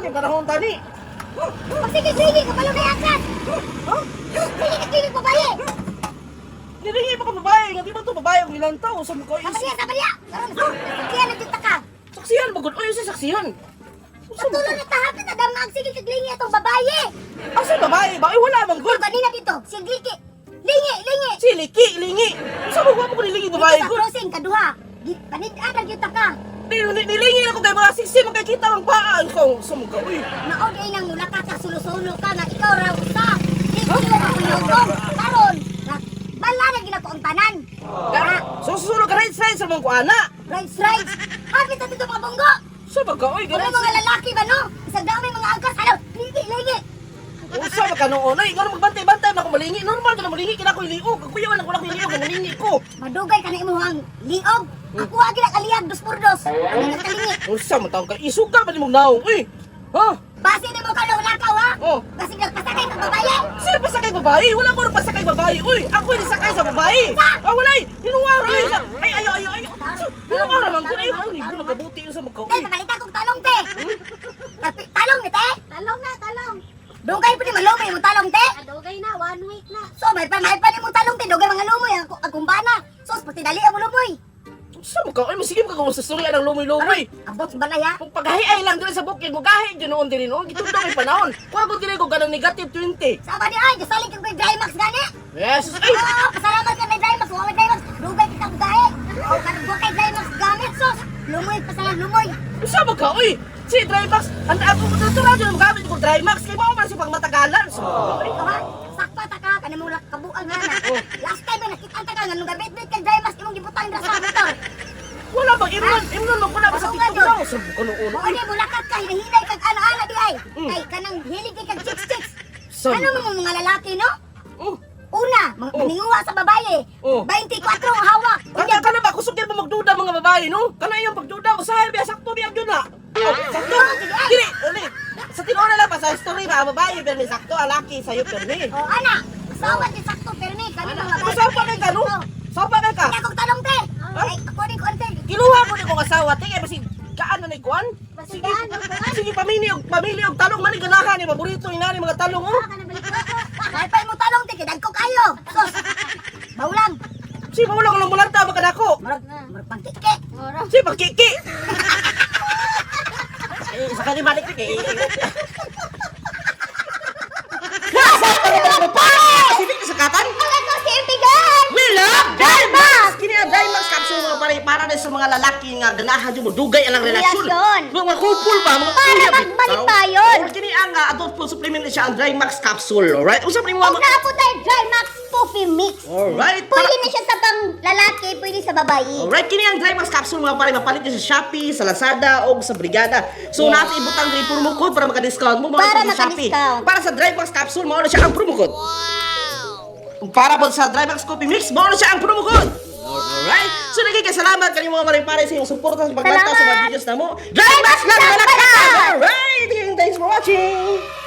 Karon panahon tani. Sige, sige, kabalo na yakas. Ha? Sige, sige, babae. Nilingi pa ka babae, nga di ba to babae ang nilantaw sa mukha? Sabariya, sabariya. Karon, saksihan na jud ta ka. Saksihan ba gud? Oy, usa saksihan. Usa Patulo na tahapit na dam ang sige kag lingi atong babae. Asa babae ba? Ay, wala man gud. Ito ganina dito, sige liki. Lingi, lingi. Si liki, lingi. Usa mo wa mo ko nilingi babae Dito sa gud. crossing kaduha. Panid-an na gyud ta ka. Nilingi na ko kay mga siksi man kay kita ang paa ikaw sa mukha. Uy. Mao di nang mulaka ka, sulo-sulo ka nga ikaw raw usa. Di ko makuyogong. Karon, bala na gina ko ang tanan. Ka, so susunod ka right side sa mga kuana. Right, right. Hapit na dito mga bunggo. Sa ba ka oy, Mga ganun. mga lalaki ba no? Isang dami mga angkas. Ano? Lingi, lingi. Usa ba ka noon? Ay, ngano magbantay-bantay na ako malingi. Normal ka na malingi kina ko liog. Kuya wala ko na ko liog, malingi ko. Madugay ka na imuhang liog. Ako agi na kaliyag dos por dos. Ano ka kalingi? Usa man taong ka isuka pa nimong naong. Uy. Ha? Base ni mo ka na lakaw ha? Oh. Kasi nagpasakay kang babae. Sino pasakay babae? Wala ko rin pasakay babae. Uy, ako yung sakay sa babae. Ah, wala eh. Hinuwara eh. Ay, ay, ay, ay. Hinuwara man ko. Ay, ay, hindi nagabuti yun sa mukha. Te, Uy. pamalita kong talong te. Talong ni te? Talong na, talong. Dugay pa ni malumoy imong talong te. Adugay na, one week na. So may pa may pa ni mong talong te, dugay mga lumoy ang akong bana. Sos pagtidali ang lumoy. Sa mukha. Uy, masige mo ka sa storya ng lumoy-lumoy. Abot sa balay ha. Kung paghahiay lang dili sa bukid mo, gahi dyan noon dili noon. Gitundo kay panahon. Kuha ko dili ko ganang negative 20. Sama di ay, gasalig kang kay Drymax gani. Yes. Ay, Ah, pasalamat ka may Drymax, wa may Drymax. Dugay kita og gahi. O kanang wa kay Drymax gamit sos. Lumoy pa sa lumoy. sa mukha. Uy, si Drymax, ang ako ko natural dyan magamit ko Drymax. Kay mao man siya pagmatagalan. Sa mukha. Uy. Ikaw ha, sakpa ta ka kanang mula kabuang nga na. Oh. Last time na nakita ta ka nga nung gabit-bit kag Drymax imong gibutang ra sa motor. Wala bang imnon, imnon mo ko na ba sa Oo nga, TikTok Diyos. daw. Sa mukha noon. Mao ni mulakat ka hinahinay kag ana-ana di ay. Kay kanang hilig kay kag chicks chicks. Sa Ano mo mga lalaki no? Oh. Una, mga Oh. maninguha sa babae. Oh. 24 ang hawak. Kaya ka na ba? Kusog yan mo magduda mga babae, no? Kana iyong pagduda, usahay biya, sakto biya yun na. Oh, sakto. Dili, uli. Sa tinuod na lang pa, sa story ba, ang babae, pero may sakto, ang laki, sa'yo, permi. Oh, ana, asawa di sakto permi kami mga babae. Sapa kay ka, no? Sapa kay ka. Kaya akong tanong te. Ha? Ay, ako din ko ante. Kiluha ko ni kong asawa, te, kaya basig, kaan na ni Kwan? Basig Sige, gaan, no, kuwan? sige, pamili og pamili og talong, mani ganahan ni, paborito ni nani mga talong, oh. Baka nabalik ko ako. Kaya pa mo tanong te, kay dagko kayo. Sos. Baulang. Sige, wala ko lang mulanta, magkanako. Murag murag pangkike. Oro. Sige, pagkiki. Eh, sa kanya balik, eh. Nasa pa! Si Vic sakatan? Ang ako si Empigan. We love Drymax! Kini ang Drymax capsule mga pare para na sa mga lalaki nga ganahan jud mo dugay ang relasyon. Relasyon. Mga couple ba, mga Para kuya, magbalipayon. Or kini ang adult food supplement na siya ang Drymax capsule, alright? Unsa man Huwag imo na po tayo Drymax Coffee Mix. Alright. Pwede na siya sa pang lalaki, pwede sa babae. Alright, kini ang Drymax capsule mga pare mapalit niyo sa Shopee, sa Lazada o sa Brigada. So yes. Natin ibutang diri promo code para maka-discount mo mga Para sa Shopee. maka-discount. Para sa Drymax capsule mao na siya ang promo code. Wow! Para po sa Drymax Coffee Mix, mao na siya ang promo code. Alright? So naging salamat kanimo mga maring pare sa inyong suporta sa paglantaw sa mga Salamat! videos namo. Drymax lang Drymax malakas! lang! Alright! Thanks for watching!